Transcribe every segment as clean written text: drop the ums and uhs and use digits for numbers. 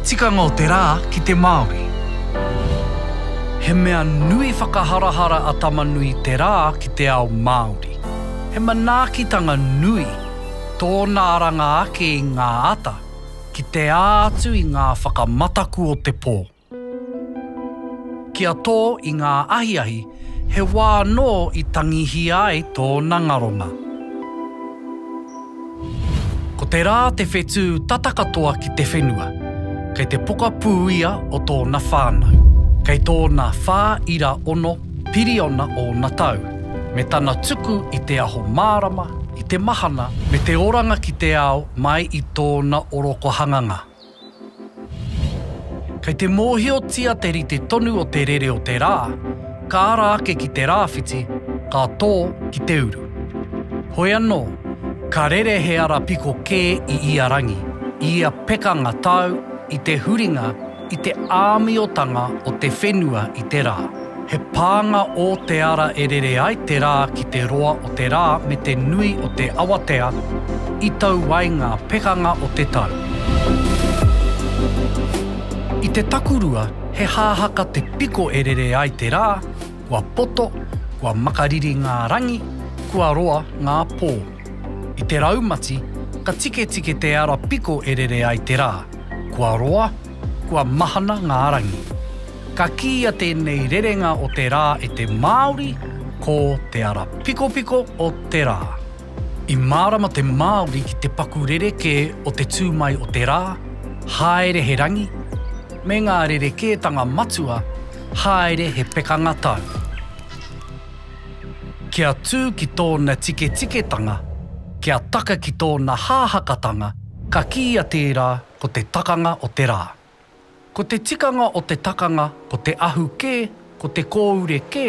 tikanga o te rā ki te Māori. He mea nui whakaharahara a Tamanui-te-Rā ki te ao Māori. He manaakitanga nui tōna aranga ake i ngā ata ki te ā atu i ngā whakamataku o te pō. Kia tō i ngā ahiahi, he wā anō i tangihia ai tōna ngaronga. Ko te rā te whetū tata katoa ki te whenua, kei te pokapū ia o tōna whānau. Kei tōna 4.6 piriona ōna tau, me tana tuku i te aho mārama, i te mahana, me te oranga ki te ao mai i tōna orokohanganga. Kei te mōhiotia te rite tonu o te rere o te rā, ka ara ake ki te rāwhiti, ka tō ki te uru. Hoi anō, ka rere he ara piko kē i ia rangi, i ia pekanga tau, i te huringa, i te āmiotanga o te whenua i te rā. He pānga ō te ara e rere ai te rā ki te roa o te rā me te nui o te awatea i tau ai ngā pekanga o te tau. I te takurua, he hāhaka te piko e rere ai te rā, kua poto, kua makariri ngā rangi, kua roa ngā pō. I te raumati, ka tiketike te ara piko e rere ai te rā, kua roa, kua mahana ngā rangi. Ka kīia tēnei rerenga o te rā e te Māori, ko te ara pikopiko o te rā. I mārama te Māori ki te paku rerekē o te tū mai o te rā, haere he rangi, me ngā rerekētanga matua, haere he pekanga tau. Kia tū ki tōna tiketiketanga, kia taka ki tōna hāhakatanga, ka kīia tērā ko te takanga o te rā. Ko te tikanga o te takanga ko te ahu kē, ko te kōure kē,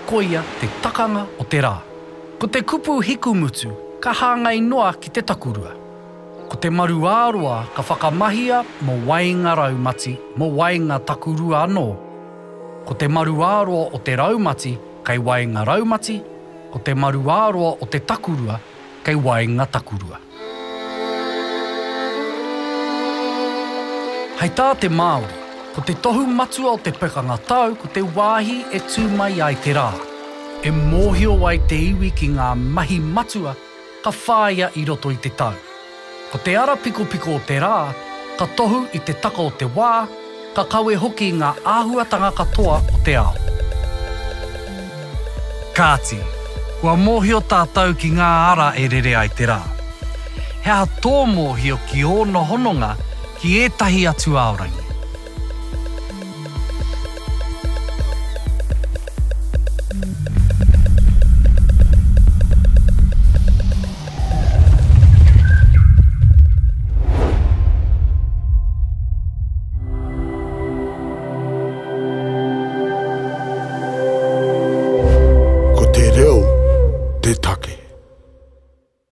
koia te takanga o te rā. Ko te kupu hikumutu ka hāngai noa ki te takurua. Ko te maruāroa ka whakamahia mō waenga raumati, mō waenga takurua anō. Ko te maruāroa o te raumati kei waenga raumati, ko te maruāroa o te takurua kei waenga takurua. Hei tā te Māori, ko te tohu matua o te pekanga tau ko te wāhi e tū mai ai te rā, e mōhio ai te iwi ki ngā mahi matua ka whāia i roto i te tau. Ko te ara pikopiko o te rā, ka tohu i te taka o te wā, ka kawe hoki i ngā āhuatanga katoa o te ao. Kāti, kua mōhio tātou ki ngā ara e rere ai te rā. He aha tō mōhio ki ōna hononga ki ētahi atu aorangi?